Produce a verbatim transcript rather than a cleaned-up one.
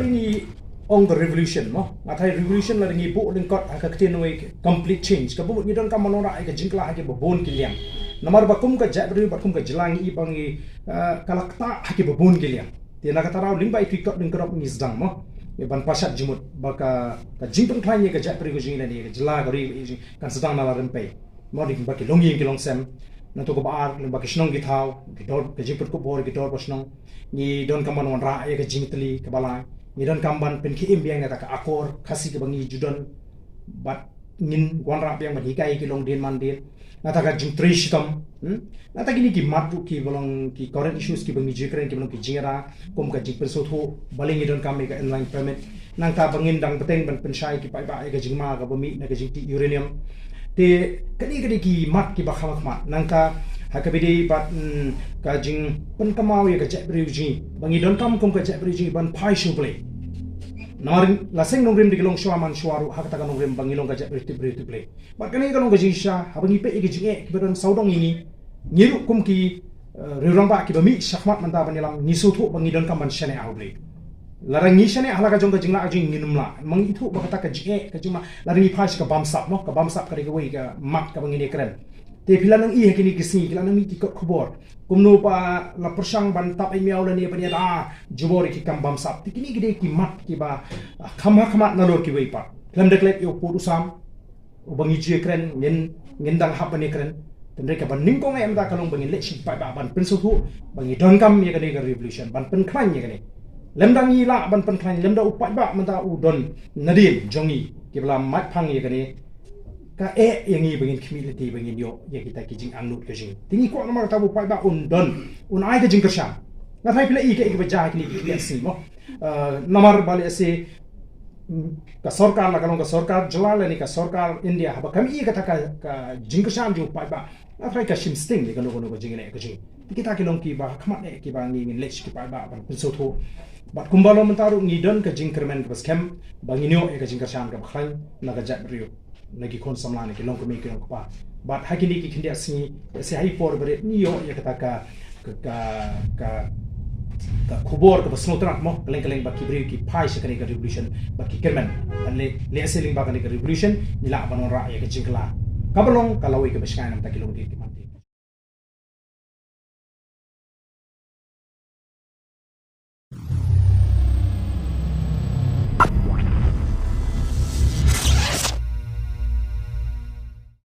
Ngi ong ka revolution mo. Nga thei revolution lada ngi buh lyngkot ha ka ktien wei complete change. Ka buh ngi donkam ban wanrah ïa ka jingkylla ha kiba bun ki liang. Namar ba kum ka jaitbynriew bad kum ka jylla ngi i ba ngi, eh, ka la ktah ha kiba bun ki liang. Te na kata daw lyngba ïa ki kot lyngkot ngi sdang mo. Ïa ban pashat jingmut ba ka, ka jingpynkhlaiñ ïa ka jaitbynriew ka jong ngi lane ïa ka jylla ka ri kan sdang na la rympei. Mo, lyngba ki longïing ki longsem. Nangta kaba ar, lyngba ki shnong ki thaw, ki dor, ka jingpynkup bor ki dorbar shnong. Ngi donkam ban wanrah ïa ka jingtylli kaba lai. Ngi donkam ban pynkhie im biang na kata ka akor Khasi kaba ngi ju don. Bad ngin wanrah biang ban hikai ïa ki longdien mandien. Na kata ka jingtrei shitom. Hmm? Na kata kine ki mat ruh kiba long ki current issues kiba ngi ju kren kiba long ki jingïada. Kum ka jingpynsngewthuh balei ngi donkam ïa ka inland permit. Nangta ba ngin dang bteng ban pynshai ki paidbah ïa ka jingma kaba mih na ka jingtih uranium. Te kane ka dei ki mat kiba kham khmat. Nangta ha kaba ïadei bad, mm, ka jingpynkynmaw ïa ka jaitbynriew jong ngi. Ba ngi donkam kum ka jaitbynriew jong ngi ban phai sha U Blei. Namar la seng nongrim da ki long shuwa man shuwa ruh ha kata ka nongrim ba ngi long ka jaitbynriew tip briew tip Blei. Bad kane ka long ka jingshisha haba ngi peit ïa ka jingeh kiba don sawdong ïa ngi. Ngi ruh kum ki, eh, riewrangbah kiba mih shakhmat mynta ban ïalam ngi sngewthuh ba ngi donkam ban shaniah ha U Blei. Lada ngi shaniah ha la ka jong ka jinglah ka jong ngi ngim lah. Ma ngi ithuh ba kata ka jingeh ka jingma lada ngi phai sha ka bamsap mo, ka bamsap ka dei kawei ka mat kaba ngin ïakren. Te phi la nang i ha kine ki sngi ki la nang mih ki kot khubor. Kumno ba la pyrshang ban tap ïa miaw lane ban ïada jubor ïa ki kam bamsap. Te kine ki dei ki mat kiba, ah, kham ha khmat nalor kiwei pat. Khlem da klet ïa u pud u sam. Uba ngi ju ïakren, ngin, ngin dang hap ban ïakren. Hynrei kaba nyngkong eh mynta ka long ba ngin leit sha ki paidbah ban pynsngewthuh ba ngi donkam ïa kane ka revolution, ban pynkhlaiñ ïa kane. Lymda ngi lah ban pynkhlaiñ, lymda u paidbah mynta u don nadien jong ngi kiba la mait phang ïa kane. Ka eh ïa ngi ba ngin khmih lynti ba ngin ïoh ïa kita ki jingangnud ka jong ngi. Te ngi kwah namar kata u paidbah un don, un ai ka jingkyrshan. Nga thei phi la i kaei kaba jia ha kine ki khyndiat sngi mo. Eh, namar ba lehse, mm, ka sorkar la ka long ka sorkar jylla lane ka sorkar India haba kam i kata ka, ka jingkyrshan jong u paidbah. Nga thei ka shim sting ïa kano kano ka jingïaleh ka jong ngi. Te kita ki long kiba khmat eh kiba ngi ngin leit sha ki paidbah ban pynsngewthuh. Bad kumba long mynta ruh ngi don ka jingkyrmen kaba skhem ba ngin ïoh ïa ka jingkyrshan kaba khlaiñ na ka jaitbynriew. Na ki khun samla na ki longkmie ki longkpa. Bad ha kine ki khyndiat sngi, lehse ha i por barit ngi ïoh ïa kata ka, ka, ka, ka, ka khubor kaba sngewtynnat mo, kylleng kylleng ba ki briew ki phai sha kane ka revolution, ba ki kyrmen. Bad leh, lehse lyngba kane ka revolution ngi lah ban wanrah ïa ka jingkylla kaba long ka lawei kaba shngaiñ na ka bynta ki longdien ki man.